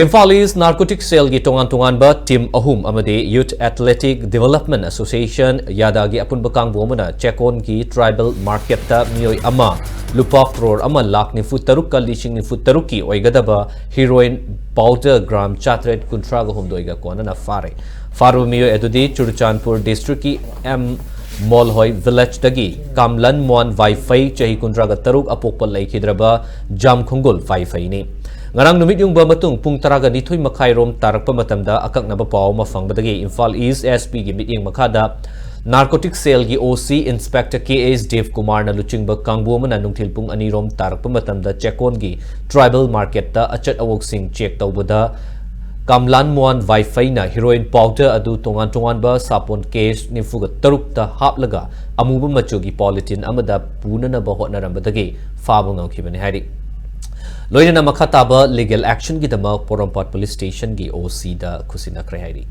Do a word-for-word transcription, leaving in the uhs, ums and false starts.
ꯏꯝꯐꯥꯜ ꯏꯁ ꯅꯥꯔꯀꯣꯇꯤꯛ ꯁꯦꯜꯒꯤ ꯇꯣꯉꯥꯟ ꯇꯣꯉꯥꯟꯕ ꯇꯤꯝ ꯑꯍꯨꯝ ꯑꯃꯗꯤ ꯌꯨꯊ ꯑꯦꯊꯂꯦꯇꯤꯛ ꯗꯤꯚꯦꯂꯞꯃꯦꯟ ꯑꯦꯁꯣꯁꯤꯌꯦꯁꯟ, ꯌꯥꯗꯥꯒꯤ ꯑꯄꯨꯟꯕ ꯀꯥꯡꯕꯨ ꯑꯃꯅ ꯆꯦꯛꯀꯣꯟꯒꯤ ꯇ꯭ꯔꯥꯏꯕꯦꯜ ꯃꯥꯔꯀꯦꯠꯇ ꯃꯤꯑꯣꯏ ꯑꯃ ꯂꯨꯄꯥ ꯀ꯭ꯔꯣꯔ ꯑꯃ ꯂꯥꯈ ꯅꯤꯐꯨ ꯇꯔꯨꯛꯀ ꯂꯤꯁꯤꯡ ꯅꯤꯐꯨ ꯇꯔꯨꯛꯀꯤ ꯑꯣꯏꯒꯗꯕ ꯍꯤꯔꯣꯏꯟ ꯄꯥꯎꯗꯔ ꯒ꯭ꯔꯥꯝ ꯆꯥꯇ꯭ꯔꯦꯠ ꯀꯨꯟꯊ꯭ꯔꯥꯒ ꯍꯨꯝꯗꯣꯏꯒ ꯀꯣꯟꯅꯅ ꯐꯥꯔꯦ꯫ ꯐꯥꯔꯕ ꯃꯤꯑꯣꯏ ꯑꯗꯨꯗꯤ ꯆꯨꯔꯆꯥꯟꯄꯨꯔ ꯗꯤꯁꯇ꯭ꯔꯤꯛꯀꯤ ꯑꯦꯝ ꯃꯣꯜꯍꯣꯏ ꯚꯤꯂꯦꯖꯇꯒꯤ ꯀꯥꯝꯂꯟ ꯃꯣꯟ ꯋꯥꯏꯐꯩ, ꯆꯍꯤ ꯀꯨꯟꯊ꯭ꯔꯥꯒ ꯇꯔꯨꯛ, ꯑꯄꯣꯛꯄ ꯂꯩꯈꯤꯗ꯭ꯔꯕ ꯖꯥꯝꯈꯣꯡꯒꯨꯜ ꯋꯥꯏꯐꯩꯅꯤ꯫ ꯉꯔꯥꯡ ꯅꯨꯃꯤꯠ ꯌꯨꯡꯕ ꯃꯇꯨꯡ ꯄꯨꯡ ꯇꯔꯥꯒ ꯅꯤꯊꯣꯏ ꯃꯈꯥꯏꯔꯣꯝ ꯇꯥꯔꯛꯄ ꯃꯇꯝꯗ ꯑꯀꯛꯅꯕ ꯄꯥꯎ ꯑꯃ ꯐꯪꯕꯗꯒꯤ ꯏꯝꯐꯥꯜ ꯏꯁ ꯑꯦꯁ ꯄꯤꯒꯤ ꯃꯤꯠꯌꯦꯡ ꯃꯈꯥꯗ ꯅꯥꯔꯀꯣꯇꯤꯛ ꯁꯦꯜꯒꯤ ꯑꯣ ꯁꯤ ꯏꯟꯁꯄꯦꯛꯇꯔ ꯀꯦ ꯑꯦꯁ ꯗꯦꯕ ꯀꯨꯃꯥꯔꯅ ꯂꯨꯆꯤꯡꯕ ꯀꯥꯡꯕꯨ ꯑꯃꯅ ꯅꯨꯡꯊꯤꯜ ꯄꯨꯡ ꯑꯅꯤꯔꯣꯝ ꯇꯥꯔꯛꯄ ꯃꯇꯝꯗ ꯆꯦꯛꯀꯣꯟꯒꯤ ꯇ꯭ꯔꯥꯏꯕꯦꯜ ꯃꯥꯔꯀꯦꯠꯇ ꯑꯆꯠ ꯑꯋꯣꯛꯁꯤꯡ ꯆꯦꯛ ꯇꯧꯕꯗ ꯀꯥꯝꯂꯥꯟ ꯃꯣꯍꯟ ꯋꯥꯏꯐꯩꯅ ꯍꯤꯔꯣꯏꯟ ꯄꯥꯎꯗꯔ ꯑꯗꯨ ꯇꯣꯉꯥꯟ ꯇꯣꯉꯥꯟꯕ ꯁꯥꯄꯣꯟ ꯀꯦꯁ ꯅꯤꯐꯨꯒ ꯇꯔꯨꯛꯇ ꯍꯥꯞꯂꯒ ꯑꯃꯨꯕ ꯃꯆꯨꯒꯤ ꯄꯣꯂꯤꯊꯤꯟ ꯑꯃꯗ ꯄꯨꯅꯅꯕ ꯍꯣꯠꯅꯔꯝꯕꯗꯒꯤ ꯐꯥꯕ ꯉꯝꯈꯤꯕꯅꯤ ꯍꯥꯏꯔꯤ꯫ ꯂꯣꯏꯅꯅ ꯃꯈꯥ ꯇꯥꯕ ꯂꯤꯒꯦꯜ ꯑꯦꯛꯁꯟꯒꯤꯗꯃꯛ ꯄꯣꯔꯣꯝꯄꯥꯠ ꯄꯨꯂꯤꯁ ꯁ꯭ꯇꯦꯁꯟꯒꯤ ꯑꯣ ꯁꯤꯗ ꯈꯨꯠꯁꯤꯟꯅꯈ꯭ꯔꯦ ꯍꯥꯏꯔꯤ꯫